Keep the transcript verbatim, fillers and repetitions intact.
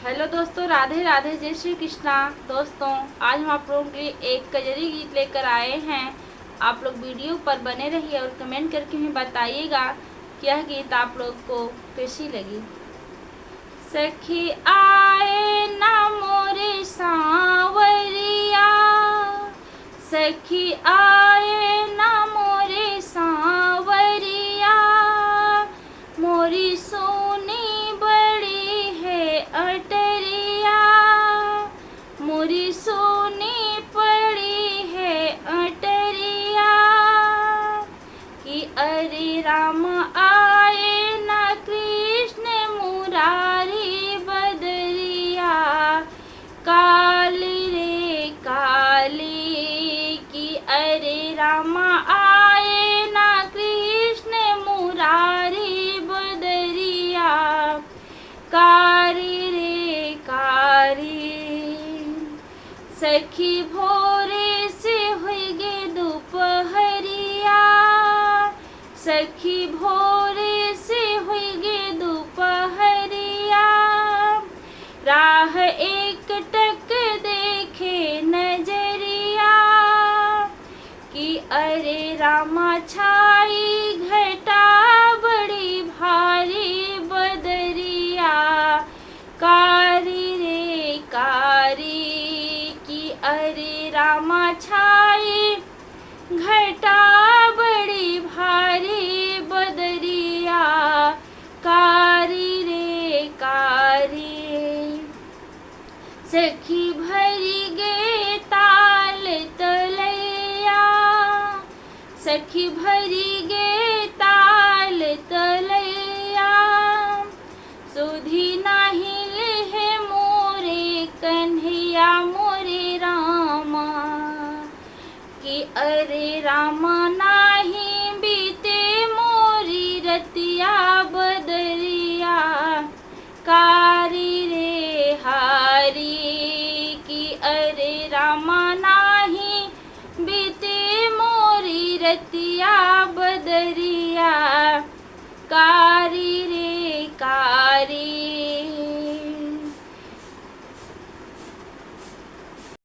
हेलो दोस्तों, राधे राधे, जय श्री कृष्णा। दोस्तों, आज हम आप लोगों के लिए एक कजरी गीत लेकर आए हैं। आप लोग वीडियो पर बने रहिए और कमेंट करके हमें बताइएगा कि यह गीत आप लोग को कैसी लगी। सखी आए ना मोरे सांवरिया, सखी आए ना मोरे सांवरिया, मोरी सोनी बड़ी है अटरिया, मोरी सोनी पड़ी है अटरिया। कि अरे राम आए ना कृष्ण मुरारी बदरिया, काली रे काली। कि अरे राम आए ना कृष्ण मुरारी बदरिया, कारी रे कारी। सखी भोरे से हुई गे दोपहरिया, सखी भोरे से हुई गे दोपहरिया, राह एक टक देखे नजरिया। कि अरे रामा छाई घटा बड़ी भारी बदरिया, कारी रे कारी। कि अरे रामा छाई घटा बड़ी भारी बदरिया, कारी रे कारी। सखी भरी गे ताल तलैया, सखी भरी गे ताल तलैया, सुधी नाही लिहे मोरे कन्हैया मोरे रामा। कि अरे रामा नाही बीते मोरी रतिया बदरिया, कारी रे हारी। कि अरे रामा नाही बीते मोरी रतिया बदरिया।